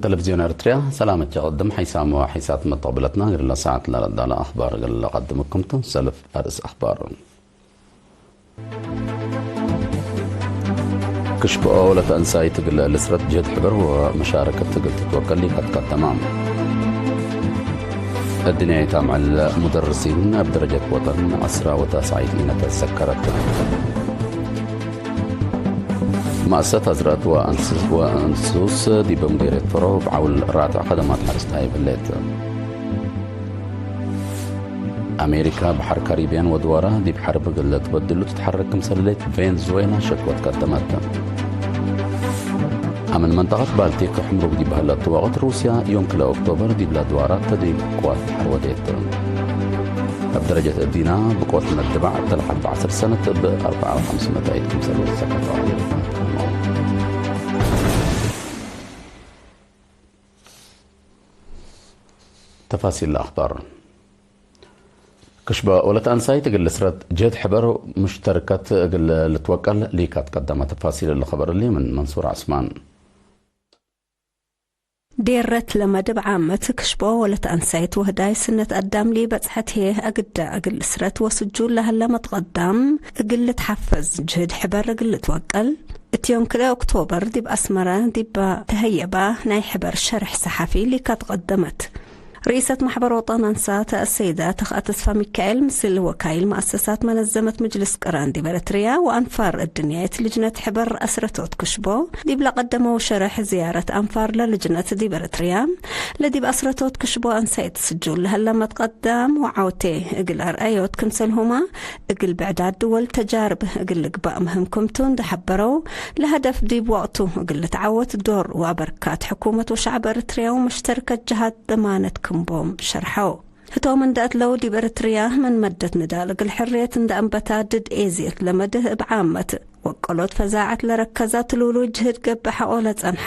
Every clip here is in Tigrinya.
تلفزيون أرتريا، سلامة يقدم حيسام وحيسات متقبلتنا غير لساعة لردالة أخبار غير لقدم كمتم سلف أرس أخبار. ክሽብኦ ለተአንሳይ ትግል ልስረት ጅህድ ሕብር ወመሻረከት ትግል ትትወከል ሊከት ቀደማ። እድንያይታ ምዕል ሙደርሲን ኣብ ደረጀት ወጠን ዐስራ ወታስዓይት ኢነ ተዘከረት። ማእሰት ኣዝረእት ወእንስስ ዲበም ገይሬት ፈሮ ብዓውል ራትዕ ከደማት ሓርስታ ይብሌት። ኣሜሪካ ባሕር ካሪብያን ወድዋራ ዲብ ሐርብ እግል ለትበድሉ ትትሐረክ ክምሰል ህሌት ቬንዙዌላ ሸክወት ቀደመት። ኣምን መንጠቀት ባልቲክ ሕምሩግ ዲብ በህለት ወቅት ሩስያ ዮም ክለ ኦክቶበር ዲብላ ድዋራት ዲብ ቅዋት ባሕር ወዴት። ኣብ ደረጀት እዲና ብቆት መድባዕ ተልሓት ብዓስር ሰነት ብኣርባዓ ወሓምስ መታይት ክምሰል ወሰከት። ተፋሲል ኣኽባር። ክሽበ ወለት ኣንሳይት እግል ልስረት ጀህድ ሕበር ሙሽተርከት እግል ልትወቀል ሊካት ቀደመ። ተፋሲል እሊ ኸበር እሊ ምን መንሱር ዓስማን። ዴረት ለመድብ ዓመት ክሽቦ ወለት ኣንሳይት ወህዳይ ስነት ኣዳም ሊበጽሐት ሄ ኣግዳ እግል ልስረት ወስጁል ለህለ መትቀዳም እግል ልትሓፈዝ ጅህድ ሕበር እግል ልትወቀል። እትዮም ክልኤ ኦክቶበር ዲብ ኣስመራ ዲባ ተሀየባ ናይ ሕበር ሸርሕ ሰሓፊ ሊካ ተቐደመት። ርኢሰት ማሕበር ወጠን ኣንሳት ኣሰይዳ ተኽኣ ተስፋ ሚካኤል ምስል ወካይል መኣሰሳት መነዘመት ምጅልስ ቅራን ዲብ ኤረትርያ ወኣንፋር እድንያይት ልጅነት ሕበር ኣስረቶት ክሽቦ ዲብ ለቐደመው ሸርሕ ዝያረት ኣንፋር ለልጅነት ዲብ ኤረትርያ ለዲብ ኣስረቶት ክሽቦ ኣንሳይት ስጁል ለሀለመት ቀዳም ወዓውቴ እግል ኣርኣዮት ክምሰልሁማ እግል ብዕዳድ ድወል ተጃርብ እግል ልግባእ ምህም ክምቱ እንደሐበረው፣ ለሀደፍ ዲብ ወቅቱ እግል ልትዓወት ዶር ወአበርካት ሕኩመት ወሸዕብ ኤርትርያው መሽተርከት ጀሃት ደማነት ክምቦም ሸርሐው። ህቶም እንደ እትለው ዲብ ኤርትርያ መን መደት ንዳል እግል ሕርየት እንደ አንበታ ድድ ኤዝየት ለመድህ እብ ዓመት ወቀሎት ፈዛዐት ለረከዛ ትሉሉ ጅህድ ገብእ ሐቆ ለጸንሓ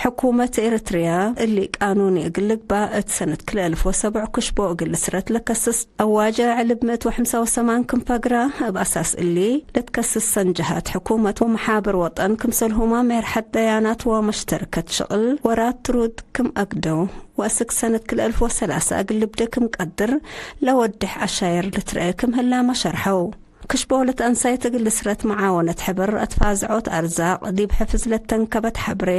ሕኩመት ኤርትርያ እሊ ቃኑኒ እግል ልግባእ እት ሰነት ክልኤ እልፍ ወሰብዕ ክሽቦ እግል ልስረት ለከስስ አዋጀ ዕልብ ምእት ወሐምሳ ወሰማን ክም ፐግራ እብ አሳስ እሊ ለትከስስ ሰንጀሃት ሕኩመት ወመሓብር ወጠን ክምሰልሁማ ሜርሐት ደያናት ወመሽተርከት ሽቅል ወራት ትሩድ ክም አግደው ወእስክ ሰነት ክልኤ እልፍ ወሰላሳ እግል ልብደ ክም ቀድር ለወድሕ አሻይር ልትረአ ክም ህላማ ሸርሐው። ክሽቦ ለትአንሳይት እግል ልስረት መዓወነት ሕብር አትፋዝዖት አርዛቅ ዲብ ሕፍዝ ለተንከበት ሐብሬ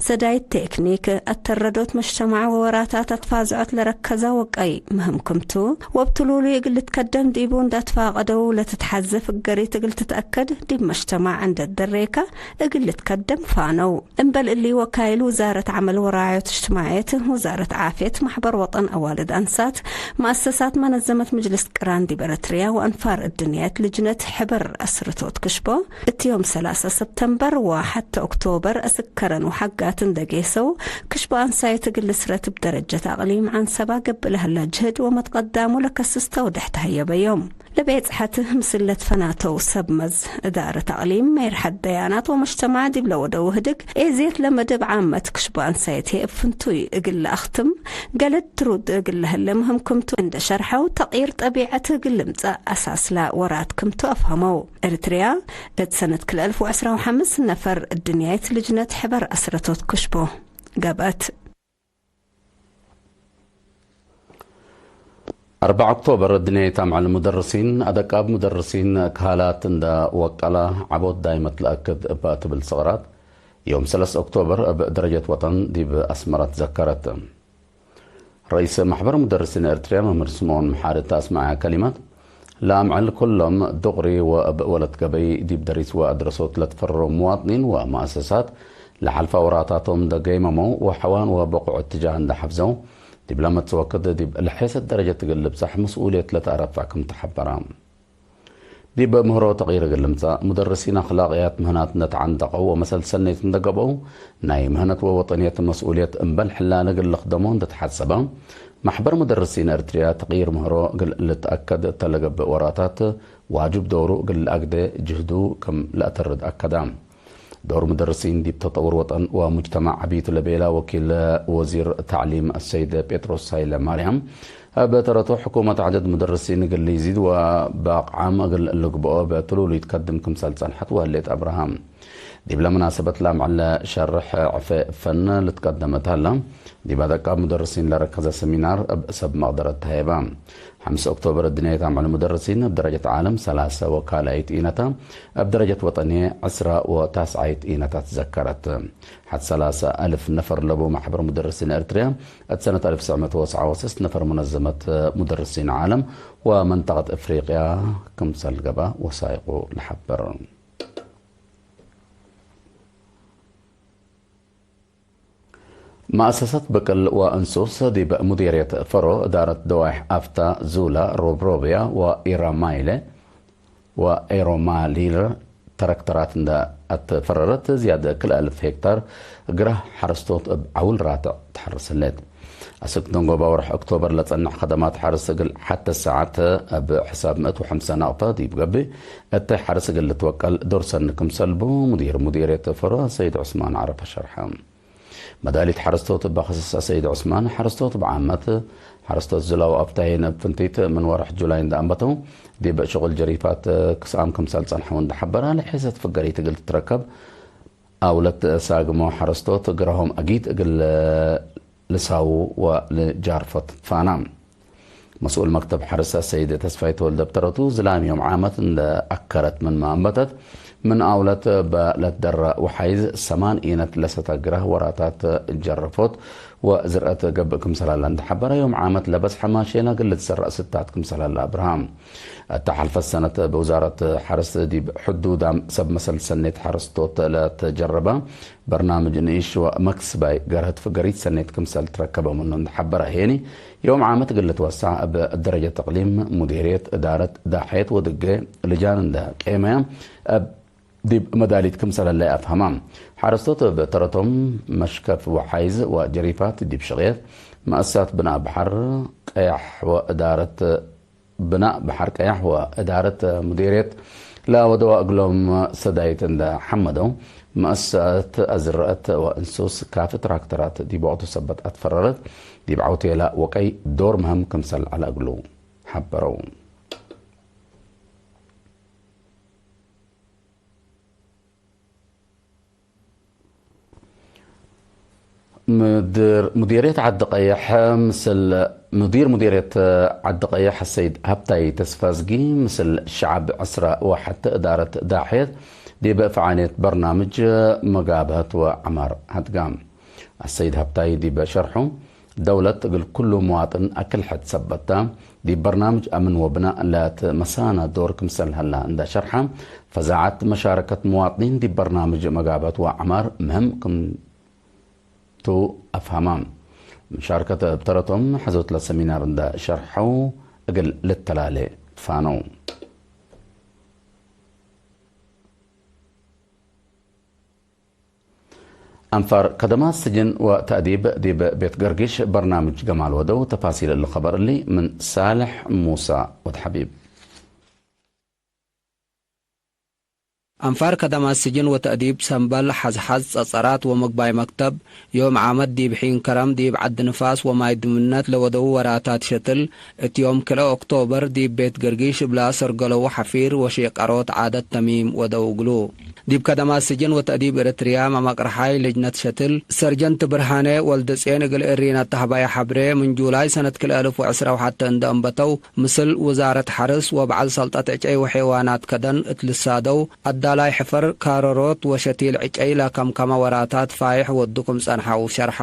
ሰዳይት ቴክኒክ አተረዶት መሽተማዕ ወወራታት አትፋዝዖት ለረከዛ ወቀይ ምህም ክምቱ ወብትሉሉ እግል ልትከደም ዲቡ እንዳትፋቀደው ለትትሓዘፍ እገሪት እግል ትትአከድ ዲብ መሽተማዕ እንደ ደሬካ እግል ልትከደም ፋነው። እምበል እሊ ወካይል ውዛረት ዓመል ወራዮት እጅትማዕየት፣ ውዛረት ዓፍየት፣ ማሕበር ወጠን አዋልድ አንሳት፣ መአሰሳት መነዘመት ምጅልስ ቅራን ዲብ ኤረትርያ ወአንፋር እድንያት ልጅነት ሕበር አስርቶት ክሽቦ፣ እቲ ዮም ሰላሳ ሰብተምበር ወሐተ ኦክቶበር አስከረን ወሐጋት እንደጌሰው፣ ክሽቦ አንሳይት እግል ልስረት ብደረጀት አቅሊም ዓንሰባ ገብእ ለህላ ጅህድ ወመትቀዳሙ ለከስስ ተውደሕ ተሀየበዮም። ለቤጽሐት ምስል ለትፈናተው ሰብ መዝ እዳረት አቅሊም፣ ሜርሐት ደያናት ወመጅተማዕ ዲብ ለወደው ህድግ ኤዜት ለመደብ ዓመት ክሽቦ አንሳይት እብ ፍንቱይ እግል ለአኽትም፣ ገለድ ትሩድ እግል ለህለ ምህም ክምቱ እንደ ሸርሐው፣ ተቅይር ጠቢዐት እግል ልምጸእ አሳስላ ወራት ክምቱ አፍሀመው። ኤርትርያ እት ሰነት ክልኤ እልፍ ወዕስራ ወሐምስ ነፈር እድንያይት ልጅነት ሕበር አስረቶት ክሽቦ ገብአት። አርባዕ ኦክቶበር፣ እድንያይት አምዓል ሙደርሲን፣ አደቃብ ሙደርሲን፣ ክሃላት እንዳ ወቀላ፣ ዐቦት ዳይመት ለአክድ እባ ትብል ሰቅራት፣ ዮም ሰለስ ኦክቶበር፣ እብ ደረጀት ወጠን ዲብ አስመራ ትዘከረት። ረኢስ ማሕበር ሙደርሲን ኤርትርያ መምህር ስምኦን መሓሪ እተ አስመዐ ከሊማት፣ ለአምዕል ኩሎም ዱቅሪ ወእብ ወለት ገበይ ዲብ ደሪስ ወአድረሶት ለትፈረረው ሙዋጥኒን ወመአሰሳት፣ ለሐልፋ ወራታቶም እንደ ገይመመው ወሐዋን ወበቁዕ እትጃህ እንደ ሐፍዘው፣ ዲብ ለመጽእ ወክድ ዲብ ለሐይሰት ደረጀት እግል ልብጻሕ መስኡልየት ለተአረፍዕ ክም ተሐበራ። ዲብ ምህሮ ተቅይር እግል ልምጻእ፣ ሙደርሲን አኽላቅያት ምህናት እንደ ተዓንደቀው ወመሰል ሰኔት እንደ ገብአው፣ ናይ ምህነት ወወጠንየት መስኡልየት እምበል ሕላል እግል ልኽደሞ እንደ ተሐሰበ፣ ማሕበር ሙደርሲን ኤርትርያ ተቅይር ምህሮ እግል ልትአከድ እተ ለገብእ ወራታት ዋጅብ ዶሩ እግል ለአግደ ጅህዱ ክም ለአተርድ አከዳ። ዶር ሙደርሲን ዲብ ተጠውር ወጠን ወሙጅተማዕ ዐቢቱ ለቤላ ወኪል ወዚር ተዕሊም አሰይድ ጴጥሮስ ሀይለ ማርያም፣ እብ ተረቱ ሕኩመት ዐደድ ሙደርሲን እግል ልይዚድ ወባቅዓም እግል ልግብኦ እብ ትሉሉ ይትከድም ክምሰል ጸንሐት ወህሌት አብርሃም። ዲብለ መናሰበት ላምዕለ ሸርሕ ዕፈ ፈን ልትቀደመት ኣላ። ዲባ ደቃብ ሙደርሲን ለረከዘ ሰሚናር እብ ሰብ መቕደረት ተሃየባ። ሓምስ ኦክቶበር እድንያይት ኣምዕል ሙደርሲን እብ ደረጀት ዓለም ሰላሳ ወካልኣይት ኢነታ፣ እብ ደረጀት ወጠንየ ዕስራ ወታስዓይት ኢነታ ትዘከረት። ሓት ሰላሳ ኣልፍ ነፈር ለቡ ማሕበር ሙደርሲን ኤርትርያ፣ እት ሰነት ኣልፍ ትስዕ መቶ ወሰዓ ወሰስ ነፈር ሙነዘመት ሙደርሲን ዓለም ወመንጠቐት እፍሪቅያ ክምሰል ገባ ወሳይቁ ለሓበር። መኣሰሰት ብቅል ወእንሱስ ዲብ ሙዲርየት ፈሮ እዳረት ደዋይሕ ኣፍታ ዙላ ሮብሮብያ ወኢራማይለ ወኤሮማሊር ተረክተራት እንዳ ኣትፈረረት ዝያደ ክልተ ኣልፍ ሄክታር ግራህ ሓረስቶት እብ ዓውል ራትዕ ትሓርስለት። ኣስክ ደንጎባ ወርሕ ኦክቶበር ለጸንሕ ከደማት ሓርስ እግል ሓተ ሰዓት እብ ሕሳብ ምእት ወሐምሳ ናቕታ ዲብ ገብእ፣ እተ ሓርስ እግል ልትወቀል ዶርሰን ክምሰልቡ ሙዲር ሙዲርየት ፈሮ ሰይድ ዑስማን ዓረፋ ሸርሐ። መዳሊት ሓረስቶት እባ ከሰሳ ሰይድ ዑስማን ሓረስቶት ብዓመት ሓረስቶት ዝላው ኣብታይን እብ ፍንቲት ምን ወርሕ ጁላይ እንዳ ኣንበተው ዲብ ሽቁል ጀሪፋት ክስኣም ክምሰል ጸንሐው እንዳ ሓበራ ለሐሰት ፍገሪት እግል ትትረከብ ኣውለት ሳግሞ ሓረስቶት ግራሆም ኣጊት እግል ልሳው ወልጃርፎት ፋና። መስኡል መክተብ ሓርስ ሰይድ ተስፋይ ተወልደ ብተረቱ ዝላም ዮም ዓመት እንደ ኣከረት ምን ማእንበተት ምን ኣውለት በለት ደረ ወሓይዝ ሰማን ኢነት ለሰተ ግራህ ወራታት ጀረፎት ወዝርአት ገብእ ክምሰላላ እንደ ሓበረ ዮም ዓመት ለበዝሐ ማሼና ግል ትዘረእ ስታት ክምሰላላ ኣብርሃም። እታ ሓልፈት ሰነት ብውዛረት ሓርስ ዲብ ሕዱዳም ሰብ መሰል ሰኔት ሓረስቶት ለተጀረበ በርናምጅ ንኢሽ ወመክስባይ ገርህት ፍገሪት ሰኔት ክምሰል ትረከበ ምኑ እንደ ሓበረ ሄኒ ዮም ዓመት ግል ትወሳዕ እብ ደረጀት እቅሊም ሙዲርየት እዳረት ዳሕየት ወድገ ልጃን እንደ ቄመያ እብ ዲብ መዳሊት ክምሰለላይ ኣፍሃማ። ሓረስቶት እብ ተረቶም መሽከፍ ወሓይዝ ወጀሪፋት ዲብ ሽቕየት መእሳት ብና ብሓር ቀያሕ ወእዳረት ብናእ በሐር ቀያሕ ወእዳረት ሙዲርየት ለወደዋ እግሎም ሰዳይት እንደ ሐመደው መእሰት አዝረአት ወእንሱስ ካፍ ትራክተራት ዲብ ወቅቱ ሰበት አትፈረረት ዲብ ዐውቴላ ወቀይ ዶር ምህም ክምሰል ዐለ እግሉ ሐበረው። مدير مديرية عد قيح مثل مدير مديرية عد قيح السيد هبتاي تسفازقي مثل شعب عسرة واحد إدارة داحية دي بفعالية برنامج مقابهة وعمار هدقام. السيد هبتاي دي بشرحه دولة قل كل مواطن أكل حد سبتا دي برنامج أمن وبناء لا تمسانا دور كمسل هلا عند شرحة فزاعت مشاركة مواطنين دي برنامج مقابهة وعمار مهم كم تو أفهمام. مشاركة بترتم حزوت لسمينار دا شرحو أقل للتلالي فانو. أنفار كدما سجن وتأديب ديب بيت قرقش برنامج جمال ودو تفاصيل الخبر اللي من صالح موسى ود حبيب. ኣንፋር ከደማ ስጅን ወተእዲብ ሰምበል ሓዝሓዝ ጸጸራት ወመግባይ መክተብ ዮም ዓመት ዲብ ሒን ከረም ዲብ ዓዲ ንፋስ ወማይ ድምነት ለወደዉ ወራታት ሸትል እት ዮም ክልኤ ኦክቶበር ዲብ ቤት ገርጊሽ እብላ ሰርገለዉ ሓፊር ወሼቀሮት ዓደት ተሚም ወደው እግሉ። ዲብ ከደማ ስጅን ወተእዲብ ኤረትርያ መመቅርሓይ ልጅነት ሸትል ሰርጀንት ብርሃነ ወልደጼን እግል እሪን ኣተህባይ ሓብሬ ምን ጁላይ ሰነት ክልኤ እልፍ ወዕስራ ወሓተ እንደ እንበተው ምስል ውዛረት ሐርስ ወበዓል ሰልጠት ዕጨይ ወሐይዋናት ከደን እት ልሳደው፣ ኣዳላይ ሕፈር፣ ካረሮት ወሸቲል ዕጨይ ለከምከመ ወራታት ፋይሕ ወዱ ክም ጸንሐው ሸርሐ።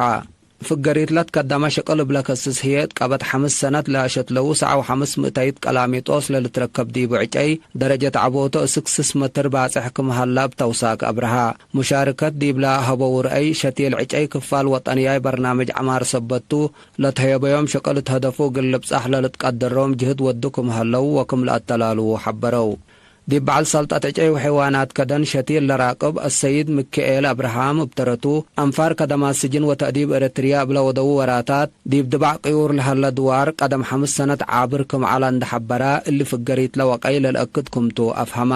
ፍገሪት ለትከደመ ሽቅል እብ ለከስስ ህዬ፣ እት ቀበት ሐምስ ሰነት ለአሸትለው ሰዓ ወሐምስ ምእተይት ቀላሚጦስ ለልትረከብ ዲቡ ዕጨይ፣ ደረጀት ዐቦቱ እስክ ስስ መትር ባጽሕ ክም ሀለ እብ ተውሳክ አብርሃ። ሙሻርከት ዲብለ ሀበው ርአይ፣ ሸቲል ዕጨይ ክፋል ወጠንያይ በርናምጅ ዐማር ሰበት ቱ፣ ለትሀየበዮም ሽቅል እት ሀደፉ እግል ልብጻሕ ለልትቀደሮም ጅህድ ወዱ ክም ሀለው ወክም ለአተላልዉ ሐበረው። ዲብ በዐል ሰልጠት ዕጨይ ወሐይዋናት ከደን ሸቲል ለራቅብ አሰይድ ምክኤል አብርሃም እብ ተረቱ፣ አንፋር ከደማት ስጅን ወተእዲብ ኤረትርያ እብለ ወደዉ ወራታት፣ ዲብ ድባዕ ቅዩር ለሀለ ድዋር ቀደም ሐምስ ሰነት ዓብር ክም ዐለ እንደ ሐበረ፣ እሊ ፍገሪት ለወቀይ ለልአክድ ክምቱ አፍሀመ።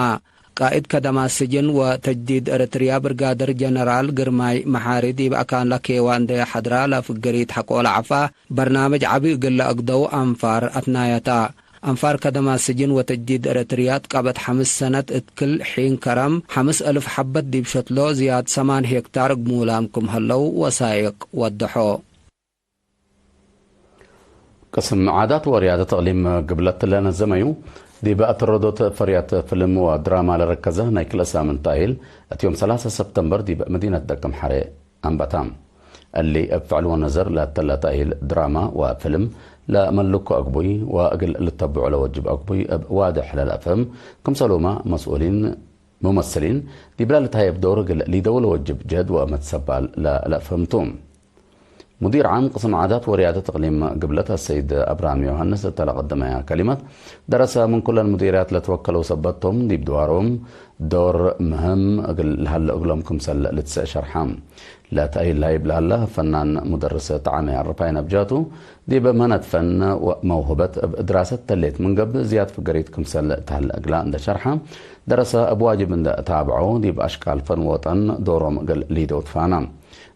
ቃእድ ከደማት ስጅን ወተጅዲድ ኤረትርያ ብርጋደር ጀነራል ግርማይ መሓሪ ዲብ አካን ለኬዋ እንዴ ሐድራ ለፍገሪት ሐቆ ለዐፋ በርናምጅ ዐቢ እግል ለአግደው አንፋር አትናየታ። ኣንፋር ከደማ ስጅን ወተጅዲድ ኤረትርያ ቃበት ሓምስ ሰነት እትክል ሒን ከረም ሓምስ እልፍ ሓበት ዲብ ሸትሎ ዝያድ ሰማን ሄክታር ግሙላም ክም ሀለው ወሳይቅ ወደሖ። ቅስም ዓዳት ወርያደት እቕሊም ግብለት ለነዘመዩ፣ ዲብ ኣትረዶት ፈርያት ፍልም ወድራማ ለረከዘ ናይ ክልእ ሳምንት ታሂል፣ እት ዮም ሰላሳ ሰፕተምበር ዲብ መዲነት ደቀምሓረ ኣንበታ። እሊ እብ ፍዕል ወነዘር ለተለ ታሂል ድራማ ወፍልም ለመልኮ እግቡይ ወእግል ልተብዖ ለወጅብ እግቡይ እብ ዋድሕ ለለእፍህም፣ ክምሰሉማ መስኡሊን ሙመስሊን ዲብላ ልትሃየብ ዶር እግል ሊደው ለወጅብ ጀህድ ወመትሰባል ለለእፍህምቱ። ሙዲር ዓም ቅስም ዓዳት ወርያደት እቅሊም ግብለት አሰይድ አብርሃም ዮሐንስ እተ ለቀደመያ ከሊመት፣ ደረሰ ምን ኩለን ሙዲርያት ለትወከለው ሰበቶም ዲብ ድዋሮም ዶር ምህም እግል ለሀለ እግሎም ክምሰል ልትሰእ ሸርሓ። ለተአይል ሀይብ ለሀለ ፈናን ሙደርስ ጠዓመ አረፋይን አብጃቱ፣ ዲብ ምህነት ፈን ወመውህበት እብ ድራሰት ተሌት ምን ገብእ ዝያድ ፍገሪት ክምሰል ተሀለ እግላ እንደ ሸርሓ፣ ደረሰ እብ ዋጅብ እንደ ታብዖ ዲብ አሽቃል ፈን ወጠን ዶሮም እግል ሊደው ትፋና።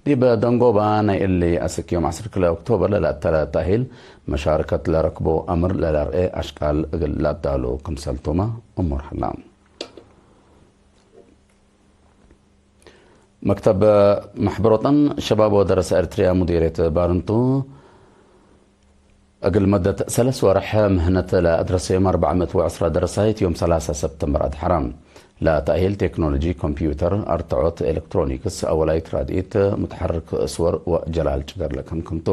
ዲብ ደንጎባ ናይ እሊ አስክ ዮም ዐስር ክልተ ኦክቶበር ለለአተረ ተእሂል መሻርከት ለረክቦ አምር ለለርኤ አሽቃል እግል ለአዳሉ ክምሰልቱመ እሙር ሀላ። መክተብ መሕበሮተን ሸባብ ወደረሰ ኤርትርያ ሙዲርየት ባርንቱ፣ እግል መደት ሰለስ ወርሕ ምህነት ለአድረሰዮም አርባዕ ምእት ወዕስራ ደረሳይት ዮም ሰላሳ ሰፕተምበር አድሐራ። ለተእሂል ቴክኖሎጂ ኮምፒውተር፣ አርትዖት ኤሌክትሮኒክስ፣ አወላይት ራድኢት፣ ሙትሐርክ ስወር ወጀላል ጭገር ለከምክምቱ።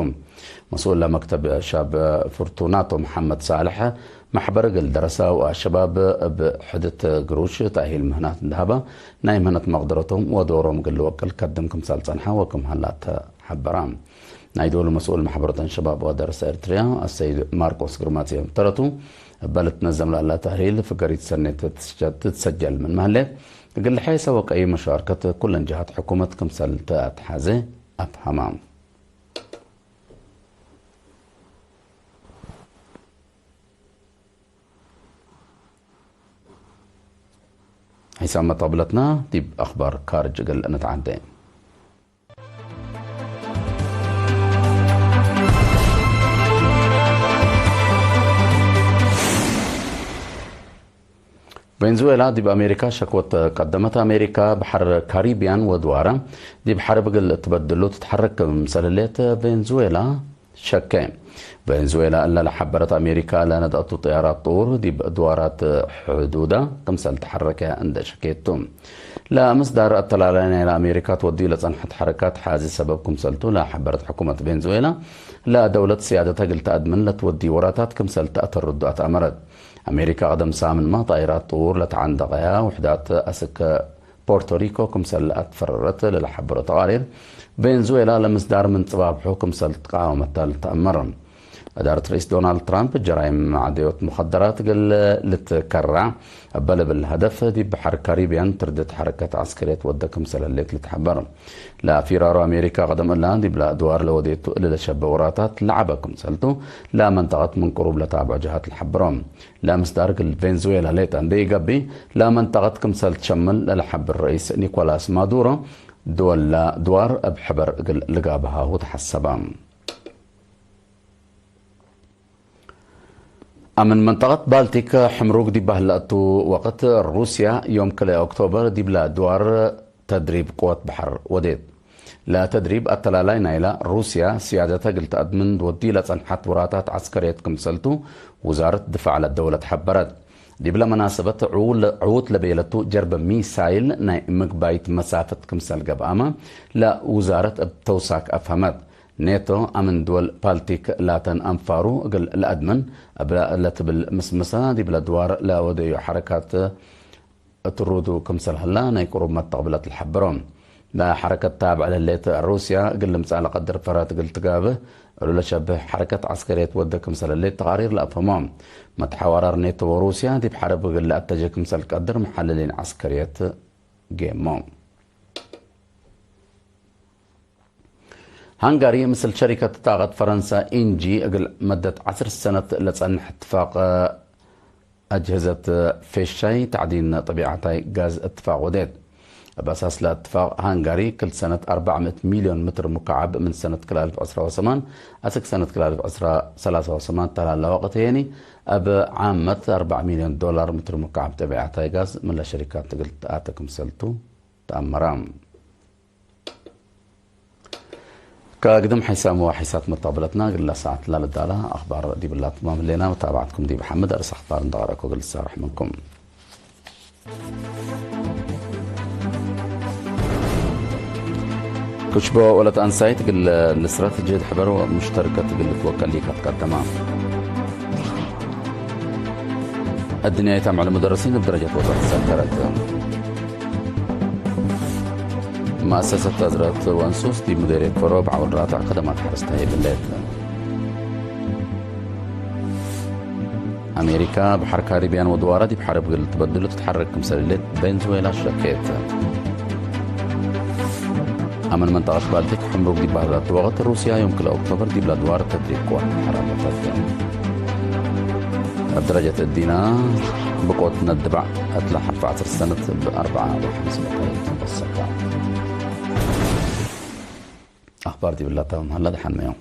መስኡል ለመክተብ ሻብ ፍርቱናቶ መሐመድ ሳልሕ፣ መሕበር እግል ደረሳ ወአሸባብ እብ ሕድት ግሩሽ ተእሂል ምህናት እንደሃበ፣ ናይ ምህነት መቅደረቶም ወዶሮም እግል ልወቅል ከድም ክምሳል ጸንሐ ወክም ሀላ ተሐበራ። ናይ ዶሉ መስኡል ማሕበረተን ሸባብ ወደረሰ ኤርትርያ አሰይድ ማርቆስ ግርማጽዮን ተረቱ፣ እበ ልትነዘም ላላ ተህሊል ፍገሪት ሰኔት ትትሰጀል ምን መህሌ፣ እግል ሐይሰ ወቀይ መሻርከት ኩለን ጀሃት ሕኩመት ክምሰል ተአትሓዘ አፍሃማ። ሒሳብ መጠብለትና ዲብ አኽባር ካርጅ እግል ንትዓደ። ቬንዙዌላ ዲብ አሜሪካ ሸክወት ቀደመት። አሜሪካ በሐር ካሪቢያን ወድዋረ ዲብ ሐርብ እግል እትበድሉ ትትሐረክ ክምሰል ህሌት ቬንዙዌላ ሸከ። ቬንዙዌላ እለ ለሐበረት አሜሪካ ለነድአቱ ጠያራት ጥውር ዲብ ድዋራት ሕዱዳ ክምሰል ተሐረከ እንደ ሸኬቱ። ለምስዳር አተላላይ ናይለ አሜሪካ ትወድዩ ለጸንሐት ሐረካት ሐዚ ሰበብ ክምሰልቱ ለሐበረት ሕኩመት ቬንዙዌላ፣ ለደውለት ስያደተ እግል ተአድምን ለትወድዩ ወራታት ክምሰል ተአተርዱ አትአመረት። አሜሪካ ቀደም ሳምን ማ ጣይራት ጥውር ለተዓንደቀያ ውሕዳት አስከ ፖርቶሪኮ ክምሰል አትፈረረት ለለሐበሮ ተቃሪር፣ ቬንዙዌላ ለምስዳር ምን ጽባብሑ ክምሰል ትቃወመታ ልትአመር። እዳረት ርኢስ ዶናልድ ትራምፕ ጀራይም ዓደዮት ሙኸደራት እግል ልትከራዕ እበ ልብል ሀደፍ ዲብ በሐር ካሪቢያን ትርድት ሐረከት ዐስከርየት ወደ ክምሰል ህሌት ልትሐበር። ለፊራሮ አሜሪካ ቀደም እላ ዲብላ ድዋር ለወዴቱ እሊ ለሸበ ወራታት ለዐበ ክምሰልቱ ለመንጠቀት ምን ቅሩብ ለታብዖ ጀሃት ለሐብሮም። ለምስዳር እግል ቬንዙዌላ ሌጠ እንዴ ኢገቢ ለመንጠቀት ክምሰል ትሸምል ለለሐብር ረኢስ ኒኮላስ ማዱሮ፣ ድወላ ድዋር እብ ሕበር እግል ልጋብሃሁ ተሐሰባ። አምን መንጠቀት ባልቲክ ሕምሩግ ዲብ ባህለአቱ ወቅት ሩስያ ዮም ክልኤ ኦክቶበር ዲብላ ድዋር ተድሪብ ቅወት በሐር ወዴት። ለተድሪብ አተላላይ ናይላ ሩስያ ስያደተ እግል ተአድምን ወዲ ለጸንሐት ውራታት ዐስከርየት ክምሰልቱ ውዛረት ድፋዕ ለደውለት ሐበረት። ዲብለ መናሰበት ዕውል-፣ ዕዉት ለቤለቱ ጀርበ ሚሳይል ናይ ምግባይት መሳፈት ክምሰል ገብአመ ለውዛረት እብ ተውሳክ አፍሀመት። ኔቶ አምን ድወል ፓልቲክ ላተን አንፋሩ እግል ለአድምን እብ ለትብል ምስምሰ ዲብለ ድዋር ለወደዩ ሐረካት እትሩዱ ክምሰል ሀላ ናይ ቅሩብ መተቅብለት ለሐበሮ። ለሐረከት ታብዕ ለህሌት ሩስያ እግል ልምጻእ ለቀድር ፈራት እግል ትጋብእ እሉ ለሸብህ ሐረከት ዐስከርየት ወደ ክምሰል ህሌት ተቃሪር ለአፍህሞ። መትሐዋራር ኔቶ ወሩስያ ዲብ ሐርብ እግል ለአተጀ ክምሰል ቀድር መሐልሊን ዐስከርየት ጌሞ። ሃንጋሪ ምስል ሸሪከት ጣቀት ፈረንሳ ኢንጂ እግል መደት ዐስር ሰነት ለጸንሕ እትፋቅ አጅህዘት ፌሻይ ተዕዲን ጠቢዓታይ ጋዝ እትፋቅ ወዴት። ባሳስላ እትፋቕ ሃንጋሪ ክልተ ሰነት ኣርባዕምእት ሚልዮን ምትር ሙካዓብ ምን ሰነት ክላልፍ ዕስራ ወሰማን ኣስክ ሰነት ክላልፍ ዕስራ ሰላሳ ወሰማን ተላላ ወቕት የኒ ኣብ ዓመት ኣርባዕ ሚልዮን ዶላር ምትር ሙካዓብ ጠቢዓታይ ጋዝ ምላ ሸሪካት ትግል ኣተ ክምሰልቱ ተኣመራ። ከግድም ሓይሳም ወሓይሳት መተቕበለትና ግላ ሰዓት ላለዳላ ኣኽባር ዲብላት ማምሌና መታባዕትኩም ዲብ ሓመድ ኣርስ ኣኽባር እንዳቐረእኩ ግልሳ ርሕምንኩም። ክሽቦ ወለት ኣንሳይት ግል ንስረት ጅህድ ሕበር ሙሽተርከት ግል ትወከል ሊካት ቀደማ الدنيا يتم على مدرسين بدرجة وسط سنترت مؤسسة تزرت وانسوس دي مديرية فروب عورات خدمات حرس تهيب الليل. ኣሜሪካ ብሓር ካሪብያን ወድዋራ ዲብ ሓረብ ግል ትበድሉ ትትሓረክ ክምሰል ሌት ቬንዙዌላ ሸኬት። ኣመን መንጠቐት ባልቲክ ሕምሩግ ዲብ ባህላት ወቕት ሩስያ ዮም ክለ ኦክቶበር ዲብ ላድዋር ተድሪብ ቅዋን ሓራለተት። ኣብ ደረጀት እዲና ብቆት ነድባዕ ኣትላ ሓልፍ ዓሰርተ ሰነት ብኣርብዓ ወሓምስ መካይን ተንበሰካ። ኣኽባር ዲብላታ መሃላ ደሓን እዮም።